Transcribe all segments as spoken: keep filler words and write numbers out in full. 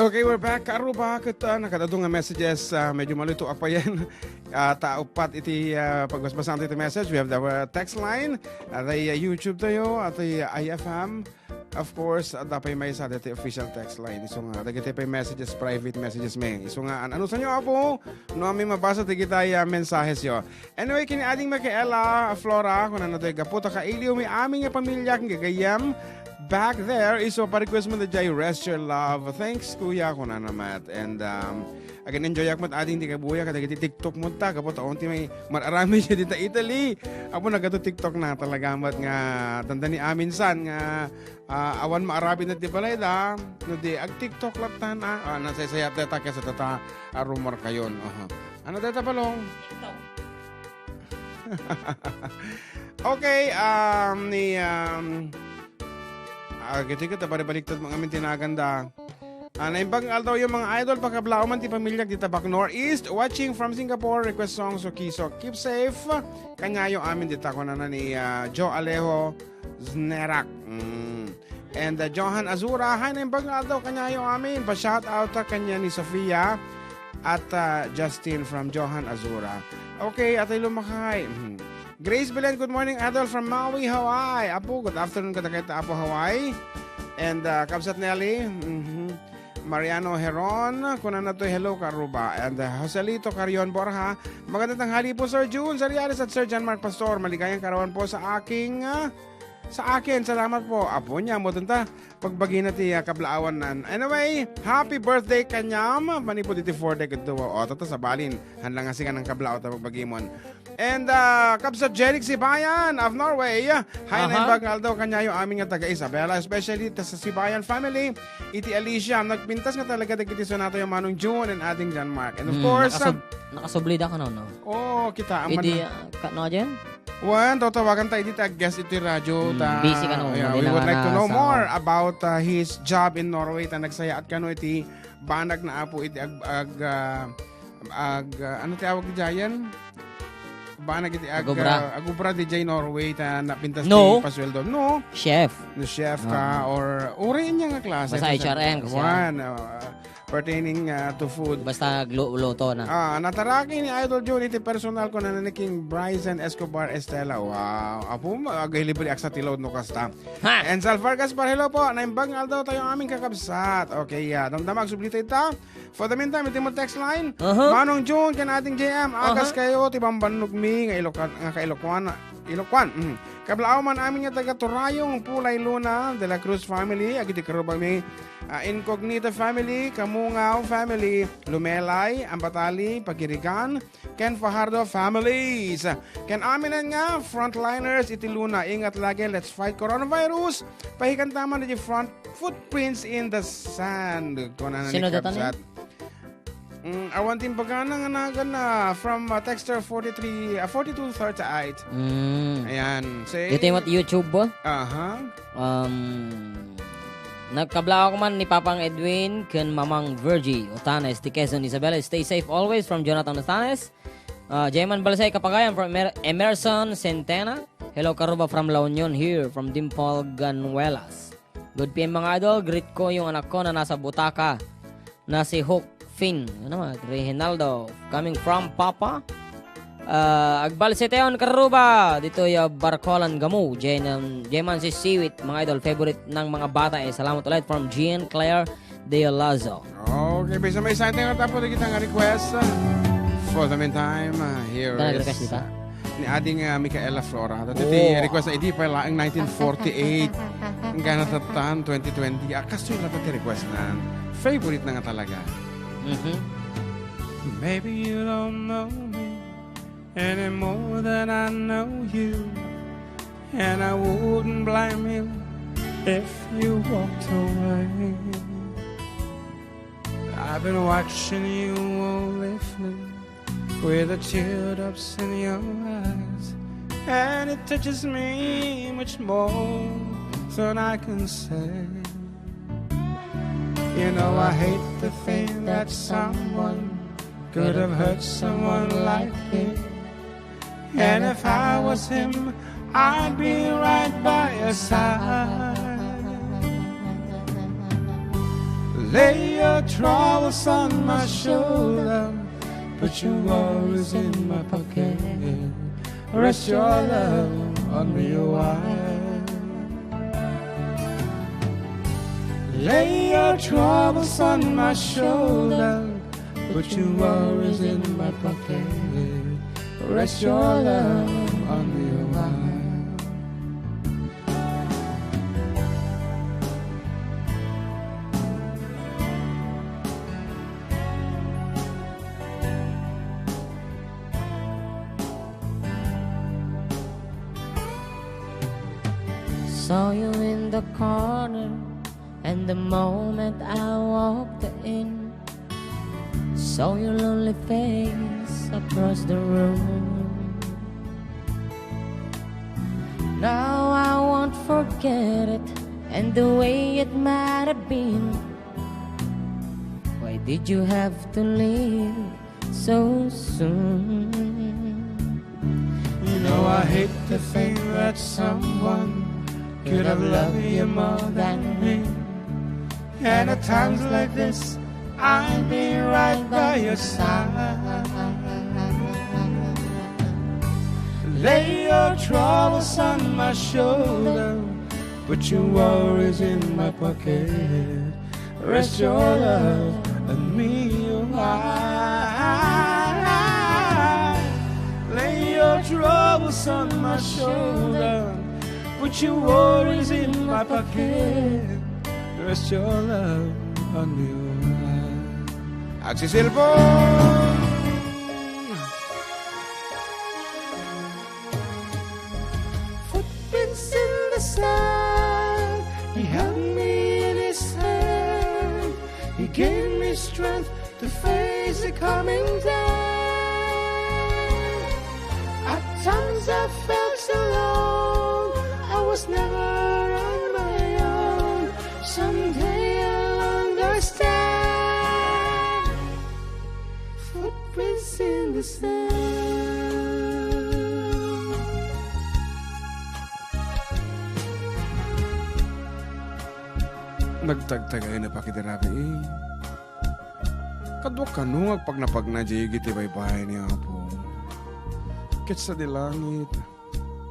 Okay, we're back. Aruba, ket, ah, nakadado nga messages, ah, medyo malito apayen. Ah, ta uppat iti, ah, pagbasbasan ti message. We have the, uh, text line, ah, the, uh, YouTube tayo, at the, uh, I F M. Of course, at pay maysa dati official text line. Isu nga, dagiti pay messages, private messages, may. Isu nga, an-, ano sa inyo, Apo? No, amin mabasa ti kita, ah, mensahes yo. Anyway, kini ading Micaela, Flora, kunana toy, "Gapu ta kailiwmi amin nga pamilya ken gagayyem back there, isu pa-request mo daydiay Rest Your Love." Thanks, kuya, kunana met. And, um, again, enjoy ak met ading ti kabuya, kadagiti TikTok mo ta, gapu ta, unti may mar-aramid siya dita Italy. Apo, nagato TikTok na talaga met nga, dandani aminsan nga, ah, awan maarabid na ti balay da, no di, ag-TikTok lattan, ah, ah, nasaysayat deta, kesa tata, ah, rumor kayon. Aha. Ano deta, Balong? TikTok. Okay, um, ni, um, ah, giti ka, tabari-baliktad mo ngamin tinaganda. Ah, naimbag nga aldaw yung mga idol, pakablao man ti pamilya dita Bac Northeast, watching from Singapore, request song, Sukiso, keep safe. Kanyayo amin dita, kunana ni, ah, Joe Alejo Znerak. Mm. And, uh, Johan Azura, hi, naimbag nga aldaw, kanyayo amin. Pa-shout out, uh, kanya ni Sofia at, uh, Justin from Johan Azura. Okay, atay lumakay. Mhm. Grace Belen, good morning, idol from Maui, Hawaii. Apo, good afternoon, kadagayta, Apo, Hawaii. And, uh, Kabsat Nelly, mhm. Mariano Heron, kunana to, "Hello, Karuba." And, uh, Joselito Carion Borja, "Magandang tanghali po, Sir Jun, Sir Yaris at Sir John Mark Pastor. Maligayang karawan po sa aking, uh, sa akin, salamat po." Apo niya, mo ta, pagbagina ti, ah, kablaawan nan. Anyway, happy birthday kaniam. Manipud iti four day kadto. O, tata, sabalin. Han lang nga sikan ang kablaaw ta pagbagimon. And, ah, Kabsat Jeric Sibayan of Norway. Hi, aha, naimbag nga aldaw kanyayo amin nga taga Isabela, especially ta sa Sibayan family. Iti Alicia, nagpintas nga talaga dagiti sonata yung Manong June and Ading John Mark. And of Hmm, course, nakasub-, ah, nakasubli da ka, no, no? Oh, kita, aman Idi, na. Ah, ka-, no, Jen? Wen, tatawagan ta idi ta guest iti radyo, Hmm, ta, busy kano, yeah, we would like to know more about, uh, his job in Norway, ta nagsayaat kano iti banag na apo iti ag-, ag-, uh, ag-, uh, ano ti awag diayen? Banag iti ag-, Agubra. Uh, agubra di jay Norway, ta napintas No. ti pasueldo. No. Chef. No chef ka, Oo. or uri niya nga klase. Basta H R M kasi, Wen, ah. Uh, pertaining, ah, to food. Basta glu-, luto na. Ah, nataraki ni Idol Jun iti personal ko na ni King Bryson Escobar Estela. Wow. Apo, agay libre aksa ti load no kasta. Ha! And Sal Vargas, par, hello po. Naimbag nga aldaw tayo aming kakabsat. Okay, yeah. Damdama, agsubli tayo ta. For the meantime, iti mo text line. Aha. Manong Jun, ken Ading J M, agas Aha. kayo, ti bambannog mi nga Ilocan, nga ka-Ilocan, Ilocan. Mm. Kablaaw man amin nga taga Turayong, Pulay Luna, De La Cruz family, agiti karubag mi, ah, Incognito family, Kamungaw family, Lumelay, Ambatali, Pagirigan, ken Fajardo families. Ken aminan nga frontliners iti Luna, ingat lagi, let's fight coronavirus. Pahikan taman iti front footprints in the sand. Kuna na ni Sino datan Kabsat. Mm, awan timbagana nga nagan na from, uh, texter forty-three, uh, forty-two thirty-eight. Mm. Ayan. Say, Dito yung YouTube, bo? Aha. Um, nagkablao ko man ni Papang Edwin ken Mamang Virgie Otanes, ti Quezon, Isabela. Stay safe always from Jonathan Otanes. Uh, Jayman Balsay Kapagayan from Emer-, Emerson Centena. Hello, Karuba from La Union here, from Dimple Ganuelas. Good P M, mga idol. Greet ko yung anak ko na nasa butaka na si Hook Finn. Ano naman? Reginaldo. Coming from Papa. Ah, agbalsiteon, Karuba. Dito yung Barcolan Gamu. Jen, um, Jeman si Siwit, mga idol. Favorite ng mga bata eh. Salamat ulit from Jean Claire De Lazo. Okay, bisa may exciting at apo kita nga request. For the meantime, uh, here Ito is, nag-request dito? uh, ni Ading, uh, Micaela Flora. Dati ti Oh. request na idi pa laeng nineteen forty-eight. Ang gana tatan, twenty twenty. Ah, kastoy na ti request na. Favorite na nga talaga. Mhm. Maybe you don't know me any more than I know you, and I wouldn't blame you if you walked away. I've been watching you all evening with the teardrops in your eyes, and it touches me much more than I can say. You know, I hate to think that someone could have hurt someone like me. And if I was him, I'd be right by your side. Lay your troubles on my shoulder, put your worries in my pocket. Rest your love on me a while. Lay your troubles on my shoulder, put your worries in my pocket. Rest your love on me a while. Saw you in the corner, and the moment I walked in, saw your lonely face across the room. Now I won't forget it, and the way it might have been. Why did you have to leave so soon? You know I hate to think that someone could have loved you more than me. And at times like this, I'll be right by your side. Lay your troubles on my shoulder, put your worries in my pocket. Rest your love on me a while. Lay your troubles on my shoulder, put your worries in my pocket. Rest your love on me a while. Agsisilpon! Footprints in the sand. He held me in his hand. He gave me strength to face the coming day. At times I felt so alone. I was never on my own. Someday I'll understand. Footprints in the sand. Nagtagtagayna pa kiti rabii. Kaduak kano nga agpagnapagna diay igid ti baybay ni Apo. Ket sadi langit,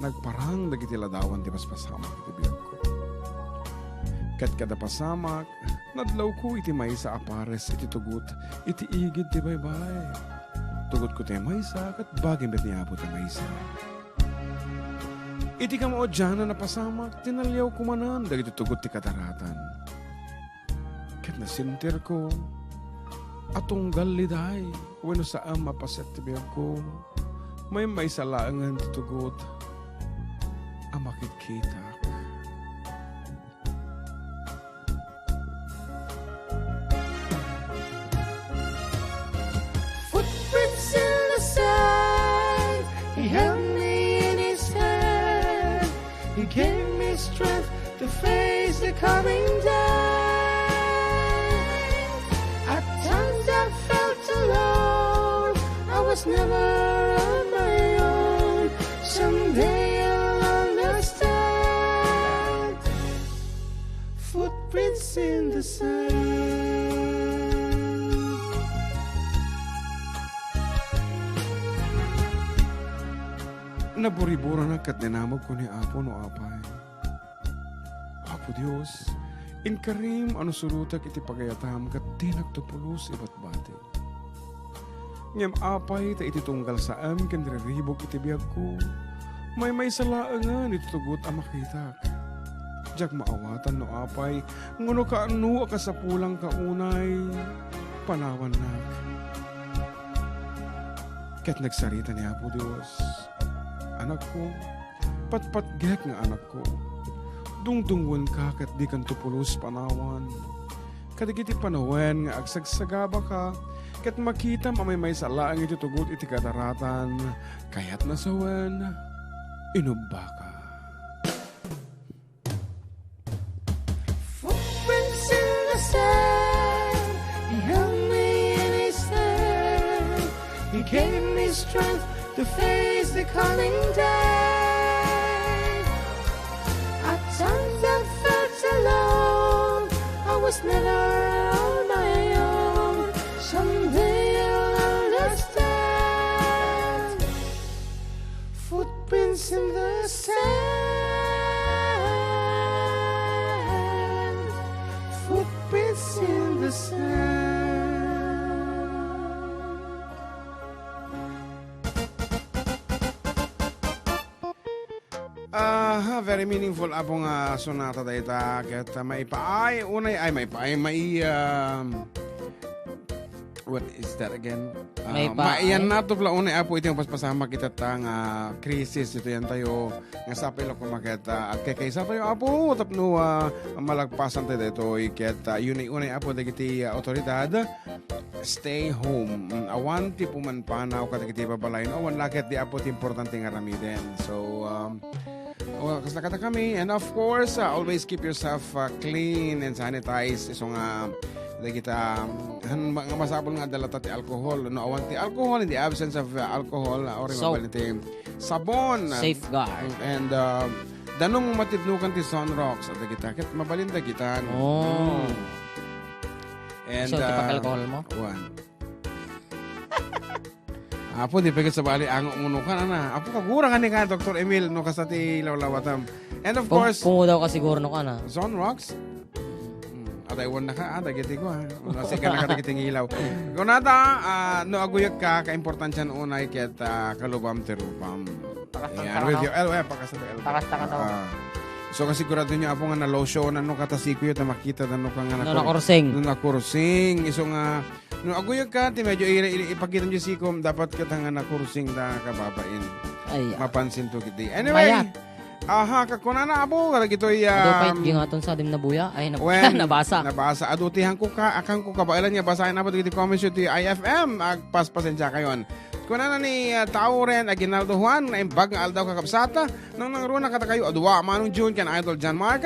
nagparang dagiti ladawan ti paspasamak iti biagko. Ket kada pasamak, nadlawko iti maysa a pares iti tugot iti igid ti baybay. Tugotko ti maysa, ket bagi met ni Apo ti maysa. Iti kamaudianan a pasamak, tinaliawko manen dagiti tugot ti kadaratan. Ket nasentirko a tunggal liday wenno saan a paset ti biagko, maymaysa laengen ti tugot a makitkitak. Footprints in the sand. He held me in his hand. He gave me strength to face the coming day. At times I felt alone. I was never on my own. Someday I'll understand. Footprints in the sand. Naburiburanak ket dinamagko ni Apo no apay. Apo Dios, inkarim a no surotek iti pagayatam ket dinak to pulos ibatbati. Ngem apay ta iti tunggal saem ken riribuk iti biagko, maymaysa laengen iti tugot a makitak. Diak maawatan no apay, ngano kaano a kasapulangka unay panawannak. Ket nagsarita ni Apo Dios, Anakko, patpatgek nga anakko, dungdungngoenka ket dikanto pulos panawan. Kadagiti panawen nga agsagsagabaka, ket makitam a maymaysa laeng iti tugot iti kadaratan, kayatna sawen, inubbaka. Footprints in the sand. He held me in his hand. He gave me strength to face the coming day. At times I felt alone. I was never in the sand. Ah, very meaningful, Apo, nga sonata dayta, ket, ah, maipaay, unay, ay, maipaay, mai-, um, what is that again? Ah, maipaay. Maiyan natupla unay, Apo, iti mapaspasamak ita ta nga krisis, ito yan tayo, nga sapay la kumaket, ah, agkaykaysa tayo, Apo, tapno, ah, malagpasan tayo daytoy, ket, ah, unay-unay, Apo, dagiti, ah, otoridad, stay home. Mm, awan ti pumanpanaw kadagiti babalayno. Awan la ket di Apo ti importante nga aramiden. So, um, oh, kasla kadakami. And of course, uh, always keep yourself, uh, clean and sanitize. Isu nga dagita, um, han-, nga masapul nga adda latta ti alcohol. No awan ti alcohol, in the absence of, uh, alcohol, uh, or Soap. Mabalin ti sabon. Safeguard. And, um, danong matipnukan ti Sunrocks. Dagita, ket mabalin dagitan. Oh. Mm. And, So, ti uh, pag-alcohol mo? Wan. Apo, di pa ket sabali, ango mo no kan, ana. Apo, kagura ka ni ka, Doktor Emil, no kasta ti lawlawatam. And of Kung, course, kung daw ka siguro no kan, ah. Zone Rocks? Hmm, adaywan na ka, ah, dagiti ko, ah. Ano, sige na ka, dagiti ngilaw. Kunata, ah, no aguyek ka, kaimportansian unay ket, ah, kalubam ti rubam. Pakastan Yan, ka, with no? Your elbow, eh, pakastan ti elbow. Pakastan ka, no? Ah. So, kasigurado nyo, Apo, nga na-lotion, ano, katasikuyo, ta makita, ano, ka nga No, nakor-, nakursing. No, nakursing. Isu nga, no, aguyag ka, ti medyo iri-, iri-, ipakita nyo sikom, dapat ket nga nakursing da kababain. Ay, ah. Mapansin to, kiti. Anyway, Mayat. Aha, kakunana, Apo, kadagitoy, Adu pay, um, di nga ton sa dim nabuya. Ay, nabuya, Wen, nabasa. Nabasa. Adu ti hangko ka, akangko kabaelan nga basaen, Apo, dagiti comments iti I F M. Agpaspasensia kayon. Kunana ni, ah, Tauren Aguinaldo Juan, naimbag nga aldaw, kakabsat. Nang nangruna kadakayo a dua, Manong June ken Idol John Mark.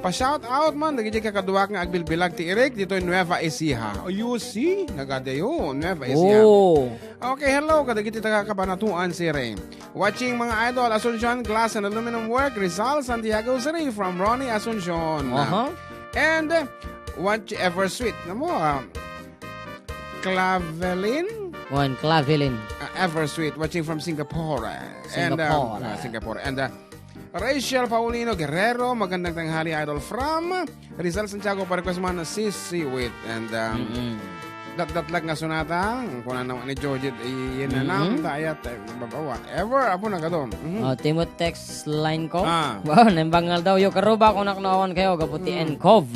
Pa-shout out man dagiti kakaduak nga agbilbilag ti Irik ditoy Nueva Ecija. Oh, you see? Nagadayo, Nueva Ecija. Oh. Okay, hello kadagiti taga Cabanatuan City. Watching, mga idol, Asuncion Glass and Aluminum Work, Rizal, Santiago City from Ronnie Asuncion. Aha. And, uh, watch Eversweet. Namo, ah, Clavelin? Wan, Clavelin. Ah, Eversweet, watching from Singapore. And, um, Singapore. Ah, Singapore. And, uh, Rachel Paulino Guerrero, magandang tanghali, idol, from Rizal, Santiago, pa-request man, Sis Siwit. And, um, Mm-mm. Datdatlag nga sonata, kuna naman ni Jojit, i-, iyan na Mm-mm. nam, ta ayat, eh, baba, whatever, Apo, nagado. Mhm. Oh, Timot text line ko. Ah. Wow, naimbag nga aldaw, yo, karuba, kunak no awan kayo, gapu ti Mm. N cov.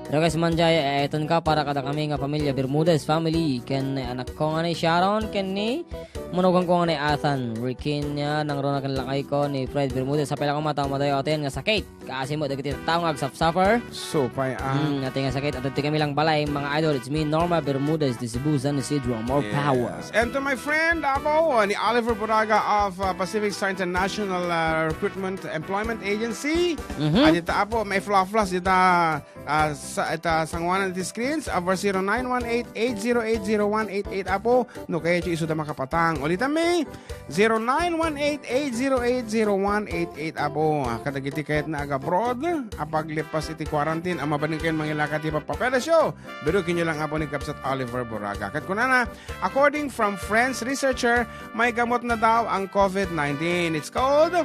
Request man jay, eh, eton ka para kadakami nga pamilya Bermudez family, ken ni anakko nga ni Sharon, ken ni manugang ko nga ni Ethan. Rikin niya, nangruna ken lakay ko ni Fred Bermudez. Sapay la koma ta madayo aten nga sakit. Kaasi mo dagiti tattao nga agsapsaper. So, pay, ah. Hmm, ati nga sakit, adto ti kami lang balay, mga idol. It's me, Norma Bermudez, de Cebu, San Isidro. More Yes. power. And to my friend, Apo, ni Oliver Buraga of, uh, Pacific Star International, uh, Recruitment Employment Agency. Mhm. At ita, Apo, may fluff-fluff dita. Ah, sa, ita, sanguanan iti screens, over zero nine one eight, eight zero eight, zero one eight eight, Apo, no kayatyo isuda makapatang. Ulitanmi, zero nine one eight, eight zero eight, zero one eight eight, Apo. Ah, kadagiti kayatna agabroad, a paglippas iti quarantine, a mabalinkayon mangilaka ti papapelesyo. Birukenyo lang, Apo, ni Kabsat Oliver Buraga. Ket kunana, according from French researcher, may gamot na daw ang covid nineteen. It's called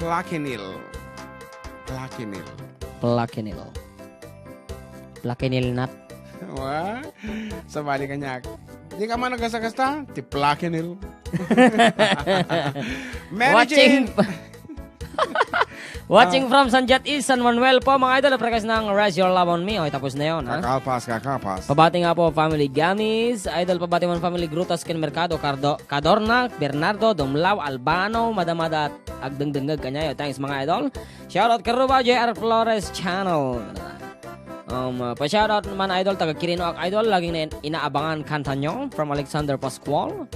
Plaquenil. Plaquenil. Plaquenil. Plaquenil nut. Wa? Sabali kaniak. Di ka man nagkasta-kasta? Ti Plaquenil. Mary Watching Jane. Watching Ah. from San Jat East, San Manuel po, mga idol. Practice ng Raise Your Love on Me. Okay, tapos na yun, ha? Kakalpas, kakalpas. Pabati nga po, family Gamis. Idol, pabati man, family Grutas, Ken Mercado, Cardo-, Cadorna, Bernardo, Dumlao, Albano, Madamada, at agdengdengeg kanyayo. Thanks, mga idol. Shoutout karuba, J R Flores Channel. Um, uh, pa-shoutout man, idol, taga Quirino ak, idol, laging na in-, inaabangan kanta nyo from Alexander Pascual.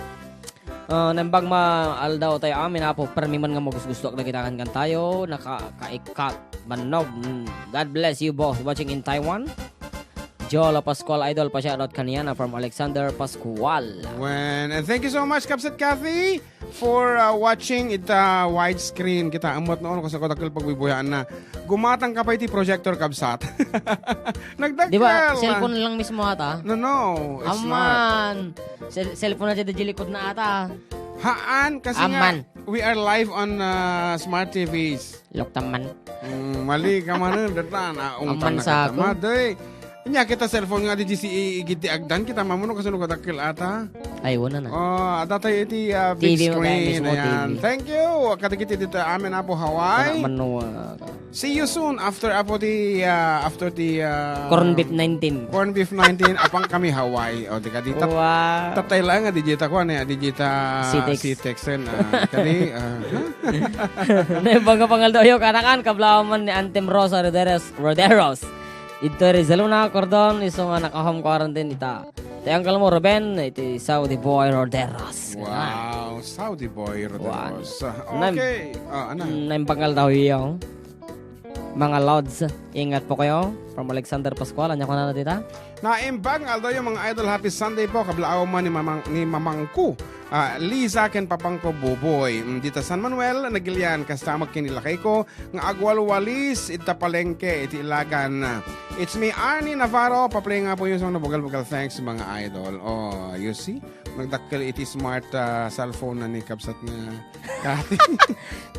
Uh, naimbag nga aldaw tayo amin, Apo, permi man nga magusgusto ak dagita kan kantayo, naka-, kaikat, bannog. Mm. God bless you, boss, watching in Taiwan. Jolo Pascual, idol, pa-shoutout kaniana from Alexander Pascual. Wen, and thank you so much, Kabsat Kathy, for, uh, watching ita widescreen. Kita amot noon, kasi ako dakkel pagbuybuyaanna. Gumatang ka pa iti projector, Kabsat. Nagdagkel. Di ba, cellphone lang mismo ata? No, no, it's not. Aman. Cell-, cellphone na dyan, di likod na ata. Haan, kasi nga, Aman. we are live on, uh, smart T Vs. Loktaman. Mm, mali ka man, eh, datan. Ah, Aman ungtan na sa kita, ako. Maday. Ania, kita cellphone nga di si i-, igid ti agdan, kita mamano kasano kadakkel ata. Ay, wala na. Oh, adda tayo iti, ah, big T V mo, screen. Guys, mismo ayan. T V. Thank you. Kadagiti dita amin, Apo Hawaii. Anak man no, ah, See you soon after, Apo, ti, ah, after ti, ah, Corn beef nineteen. Corn beef nineteen, apang kami Hawaii. O, di ka di tat-, Wow. tatay lang nga di dita kuan, eh, di dita Citex. Citex, eh, ah, kani, ah, Naimbag nga pangaldaw yo, kanakan, kablawan man ni Antem Rosa Roderos, Roderos. Ito ri Zaluna, Cordon, isu nga naka-home quarantine ita. Ti uncle mo, Ruben, iti Saudi boy, Roderos. Wow, Saudi boy, Roderos. Wan. Ah, Nan-, okay. Ah, ano? mm, naimbag nga aldaw yo. Mga lods, ingat po kayo. From Alexander Pascual, anya ko na natita? Naimbag nga aldaw yo, mga idol. Happy Sunday po. Kablaaw man ni Mamang, ni Mamangko. Ah, Liza ken Papangko Buboy. Mm, dita San Manuel, Nagilian, kasta magkinilakay ko nga agwalwalis ita palengke iti Ilagan. It's me, Arnie Navarro. Paplay nga po yung song na bugal-bugal. Thanks, mga idol. Oh, you see? Nagdakkel iti smart, ah, cellphone na ni kabsat nga Kati.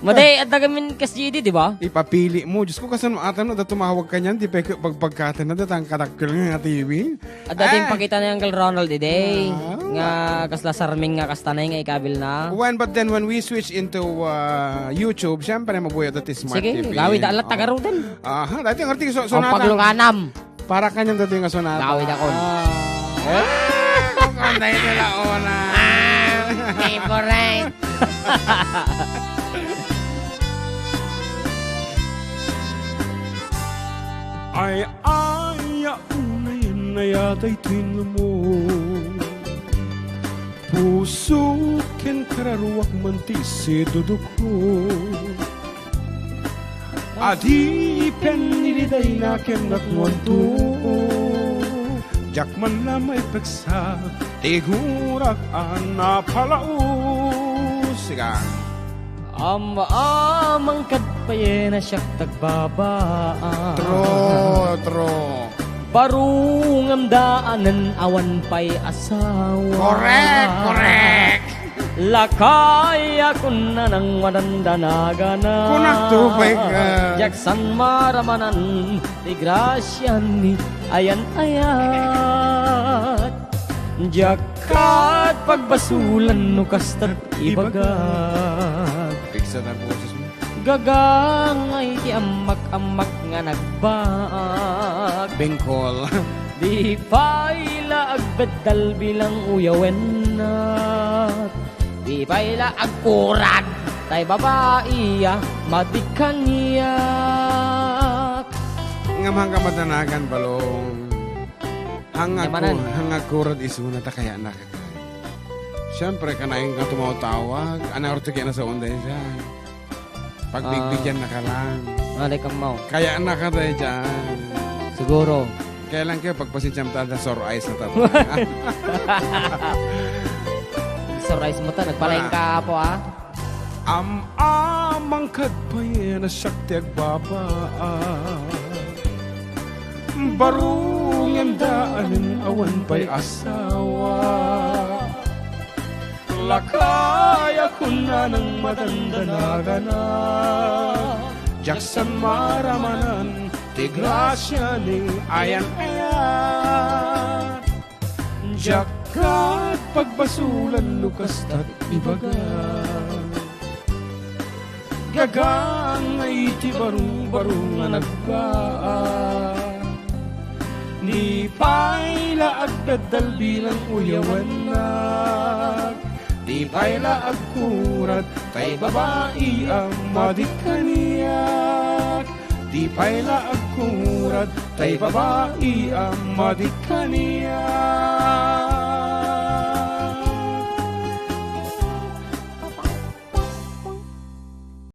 Maday, adda gamin kas G D, di ba? Ipapili mo. Diyos ko, kasano atan no, da tumawag ka niyan, di pa pagpagkatan na, datang kadakkel nga T V. Adda din Ah. pakita ni Uncle Ronald, ide. Ah. Nga kasla sarming nga kastanay nga ikabil na. When, but then when we switch into, uh, YouTube, syempre, mabuya dati smart Sige, T V. Gawi da alat Oh. tagaruden. Aha, dati ang artista, Ang sonata. paglunganam. Para kanian dati nga sonata. Gawi da kon. Ah. Ah, kung kanta ito la una. Ah, favorite. Ay, ay, ya, unay, naya, tay, tin, mo. Puso ken kararuak man ti sidudukko. Adipen iliday nakem natnuanto. Diak man la maipeksa ti gurak a napalaus. Sigan. Am-, amang kad payen a siak tagbabaa. True, true. Baro ngem daanen awan pay asawa. Correct, correct. Lakay a kunanang madandanagana. Kunak to, pay ka. Diak san maramanan ti grasya ni ayan-ayat. Diak ket pagbasulan no kastat ibagak. Piksa na boses mo. Gagangay ti ammak-ammak nga nagbaak. Bengkol. Di pay la agbeddal bilang uyawennak. Di pay la agkurad tay babai a madi kaniak. Ngem hangga madanagan, Balong. Hangga Nyamanan. ku-, hangga kurad isuna ta kayatnaka. Siyempre, kanayon nga tumawtawag. Ana orto kaya na sa unday dyan. Pagbigbigyannaka lang. Ah. Malay ka mo. Kayatnaka tayo dyan. Siguro. Kaya lang kayo, pagpasensyam tayo, sore eyes na tayo. Sore eyes mo ta, nagpalain Wala. ka po, ah. Am-amang kad payen a siak ti agbabaa. Baro ngem daanen awan pay asawa. Lakay a kunanang madandanagana. Diak san maramanan ti grasya ni ayan-ayan. Diak ket pagbasulan no kastat ibaga. Gagangay ti baro-baro nga nagbaak. Di pay la agdaddal bilang uyawennak. Di pay la agkurad tay babai a madi kaniak. Di pay la agkurad tay babai a madi kaniak.